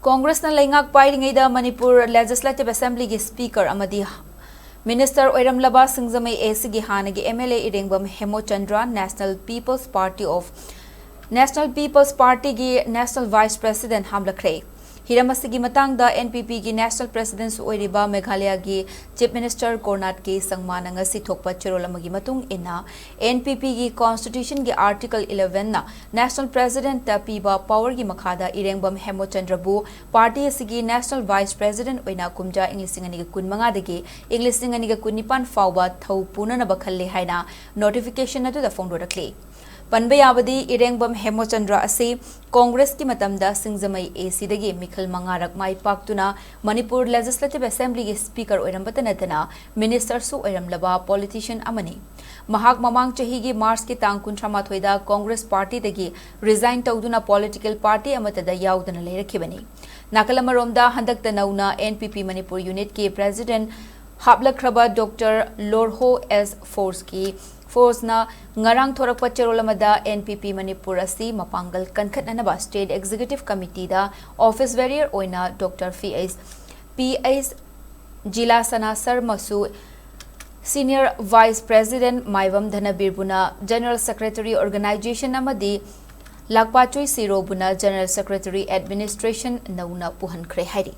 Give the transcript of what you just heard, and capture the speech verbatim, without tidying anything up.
ꯀꯣꯡꯒ꯭ꯔꯦꯁꯅ ꯂꯩꯉꯥꯛ ꯄꯥꯏꯔꯤꯉꯩꯗ Manipur Legislative Assemblyꯒꯤ Speaker ꯑꯃꯗꯤ Minister ꯑꯣꯏꯔꯝꯂꯕ ꯁꯤꯡꯖꯃꯩ ACꯒꯤ ꯍꯥꯟꯅꯒꯤ MLA ꯏꯔꯦꯡꯕꯝ ꯍꯦꯃꯣꯆꯟꯗ꯭ꯔ National People's Party of National People's Partyꯒꯤ National Vice President ꯍꯥꯞꯂꯛꯈ꯭ꯔꯦ꯫ ꯍꯤꯔꯝ ꯑꯁꯤꯒꯤ ꯃꯇꯥꯡꯗ NPPꯒꯤ National Presidentꯁꯨ ꯑꯣꯏꯔꯤꯕ ꯃꯦꯘꯥꯂꯌꯒꯤ Chief Minister ꯀꯣꯔꯅꯥꯠ ꯀꯦ ꯁꯪꯃꯥꯅ ꯉꯁꯤ ꯊꯣꯛꯄ ꯆꯦꯔꯣꯜ ꯑꯃꯒꯤ ꯃꯇꯨꯡ ꯏꯟꯅ, NPPꯒꯤ Constitutionꯒꯤ Article elevenꯅ National Presidentꯇ ꯄꯤꯕ powerꯒꯤ ꯃꯈꯥꯗ ꯏꯔꯦꯡꯕꯝ ꯍꯦꯃꯣꯆꯟꯗ꯭ꯔꯕꯨ party ꯑꯁꯤꯒꯤ National Vice President ꯑꯣꯏꯅ ꯀꯨꯝꯖꯥ ꯏꯪ ꯂꯤꯁꯤꯡ ꯑꯅꯤꯒ ꯀꯨꯟꯃꯉꯥꯗꯒꯤ ꯏꯪ ꯂꯤꯁꯤꯡ ꯑꯅꯤꯒ ꯀꯨꯟꯅꯤꯄꯥꯟ ꯐꯥꯎꯕ ꯊꯧ ꯄꯨꯅꯅꯕ ꯈꯜꯂꯦ ꯍꯥꯏꯅ notification ꯑꯗꯨꯗ ꯐꯣꯡꯗꯣꯔꯛꯂꯤ꯫ ꯄꯟꯕ ꯌꯥꯕꯗꯤ, ꯏꯔꯦꯡꯕꯝ ꯍꯦꯃꯣꯆꯟꯗ꯭ꯔ ꯑꯁꯤ ꯀꯣꯡꯒ꯭ꯔꯦꯁꯀꯤ ꯃꯇꯝꯗ ꯁꯤꯡꯖꯃꯩ ACꯗꯒꯤ ꯃꯤꯈꯜ ꯃꯉꯥꯔꯛ ꯃꯥꯏ ꯄꯥꯛꯇꯨꯅ ꯃꯅꯤꯄꯨꯔ Legislative Assemblyꯒꯤ Speaker ꯑꯣꯏꯔꯝꯕꯇ ꯅꯠꯇꯅ Ministerꯁꯨ ꯑꯣꯏꯔꯝꯂꯕ politician ꯑꯃꯅꯤ꯫ ꯃꯍꯥꯛ ꯃꯃꯥꯡ ꯆꯍꯤꯒꯤ Marchꯀꯤ ꯇꯥꯡ ꯀꯨꯟꯊ꯭ꯔꯥ ꯃꯥꯊꯣꯏꯗ Congress partyꯗꯒꯤ resign ꯇꯧꯗꯨꯅ political party ꯑꯃꯠꯇꯗ ꯌꯥꯎꯗꯅ ꯂꯩꯔꯛꯈꯤꯕꯅꯤ꯫ ꯅꯥꯀꯜ ꯑꯃꯔꯣꯝꯗ, ꯍꯟꯗꯛꯇ ꯅꯧꯅ NPP ꯃꯅꯤꯄꯨꯔ unitꯀꯤ President ꯍꯥꯞꯂꯛꯈ꯭ꯔꯕ Doctor ꯂꯣꯔꯍꯣ ꯑꯦꯁ ꯐꯣꯔꯁꯀꯤ, ꯐꯣꯔꯁꯅ ꯉꯔꯥꯡ ꯊꯣꯔꯛꯄ ꯆꯦꯔꯣꯜ ꯑꯃꯗ NPP ꯃꯅꯤꯄꯨꯔ ꯑꯁꯤ ꯃꯄꯥꯡꯒꯜ ꯀꯟꯈꯠꯅꯅꯕ State Executive Committeeꯗ office bearer ꯑꯣꯏꯅ Doctor P H, P H Jilasana ꯁꯔꯃꯁꯨ Senior Vice President ꯃꯥꯏꯕꯝ ꯙꯅꯕꯤꯔꯕꯨꯅ General Secretary Organization ꯑꯃꯗꯤ ꯂꯥꯛꯄꯥꯆꯨꯏ ꯁꯤꯔꯣꯕꯨꯅ General Secretary Administration ꯅꯧꯅ ꯄꯨꯍꯟꯈ꯭ꯔꯦ ꯍꯥꯏꯔꯤ꯫